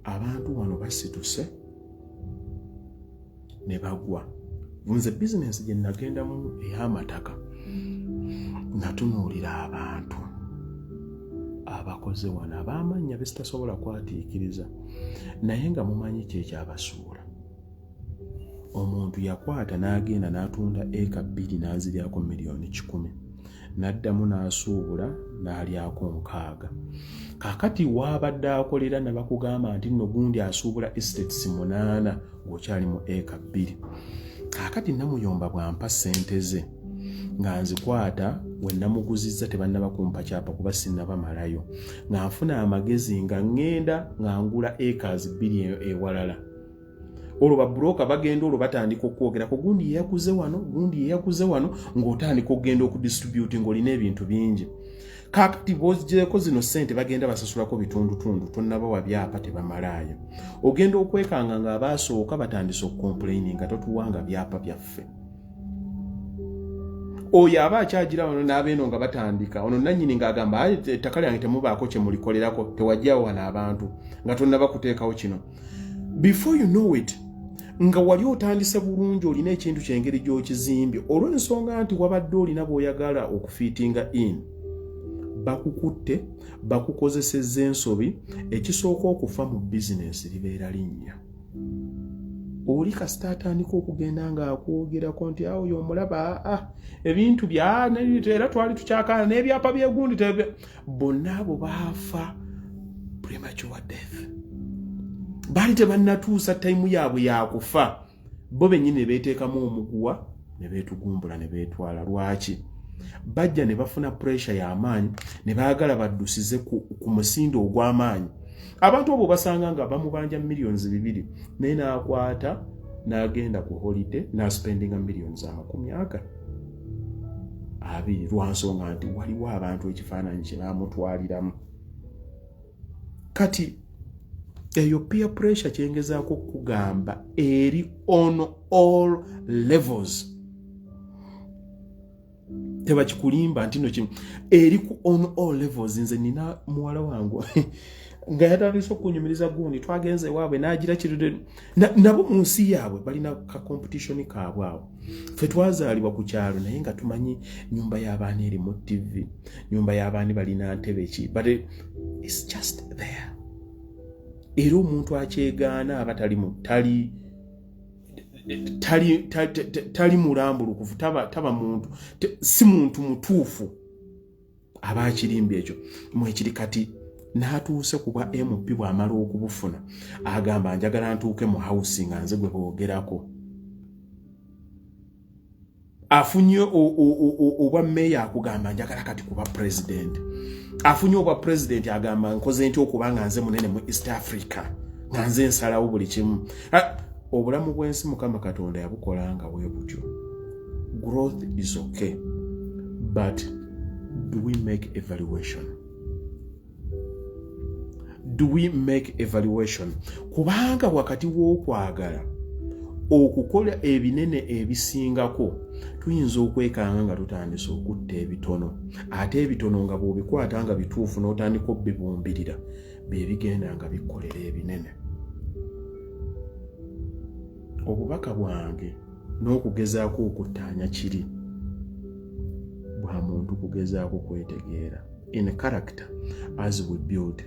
Abantu wano basituse ne bagwa. Nze bizinensi gye nagendamu ey'amataka, natunuulira abantu abakoze wano ab'amannya besitasobola kwatiikiriza, naye nga mumanyi kyekyabasuula. Omuntu yakwata n'agenda n'atunda eka 2 n'aziryako miliyoni 100, n'addamu n'asuubula n'alyako 60. Kaakati waabadde akolera ne bakugamba nti nno gundi asuubula estates munaana ng'okyali mu eka 2. Kaakati Namuyomba bw'ampa ssente ze nga nzikwata, we namuguzizza tebannaba kumpa kyapa kuba sinnabamalayo, nga nfuna amagezi nga ŋŋenda nga ngula acres 2 ewalala. Olwo babuloka bagenda, olwo batandika okwogerako, gundi yeyaguze wano, gundi yeyaguze wano, ng'otandika okugenda okudistribute ng'olina ebintu bingi. Kakati bwozgyeko zino sente bagenda basasulako bitundutundu, tonnabawa byapa, tebamalaayo. Ogenda okwekanga ng'abaasooka batandise okucomplaini nga totuwanga byapa byaffe. Oyo aba akyagira wano n'abeeno nga batandika ono nannyini ng'agamba, "Ettaka lyange temubaako kye mulikolerako, tewajjawo wano abantu nga tonnaba kuteekawo kino." Before you know it, nga wali otandise bulungi, olina ekintu kyengeri gy'okizimbye, olw'ensonga nti wabadde olina bw'oyagala okufittinga in, bakukutte, bakukozesezza ensobi. Ekisooka okufa mu bizinensi libeera linnya. Oli kasita atandika okugenda ng'akwogerako nti awo y'omulaba, aa ebintu bya era twali tukyakaana n'ebyapa byegundi, bonna abo baafa premature death. Baali tebannatuusa time yaabwe yakufa, bo bennyini ne beeteekamu omuguwa ne beetugumbula ne beetwala. Lwaki bajja ne bafuna pressure y'amaanyi ne baagala baddusize ku musinde ogw'amaanyi? Abantu abo basanga nga bamubanja millions 2, naye n'akwata n'agenda ku holiday n'aspendinga millions 20, lwansonga nti waliwo abantu ekifaananyi kye bamutwaliramu. Kati eyo peer pressure kyengezaako okugamba eri on all levels. Tebakikulimba nti no kimu eri ku on all levels. Nze nina muwala wange nga yatandise okunyumiriza gundi, twagenze ewaabwe n'agira kirude nabo mu nsi yaabwe balina ka competition kaabwe awo. Ffe twazaalibwa ku kyalo, naye nga tumanyi nyumba y'abaana eri mu TV, nyumba y'abaani balina ntebe ki, but it's just there. Era omuntu akyegaana aba tali tali tali tali mulambulukufu, taba muntu, si muntu mutuufu aba akirimba ekyo mwekiri. Kati n'atuuse ku bwa MP, bw'amala okubufuna agamba, "Njagala ntuuke mu house nga nze gwe boogerako." Afunye obwa meeya, akugamba, "Njagala kati kuba president." Afunye obwa president, agamba, "Nkoze ntya okuba nga nze munene mu East Africa, nga nze nsalawo buli kimu?" Obulamu bw'ensi Mukama Katonda yabukola nga bwe butyo. Growth is okay, but do we make evaluation? Do we make evaluation? Kubanga wakati w'okwagala okukola ebinene ebisingako, tuyinza okwekanga nga tutandise okutta ebitono. Ate ebitono nga bw'obikwata nga bituufu n'otandika obibumbirira, bye bigenda nga bikolera ebinene. Obubaka bwange n'okugezaako okuttaanya kiri bwa muntu kugezaako kwetegeera in character as we build.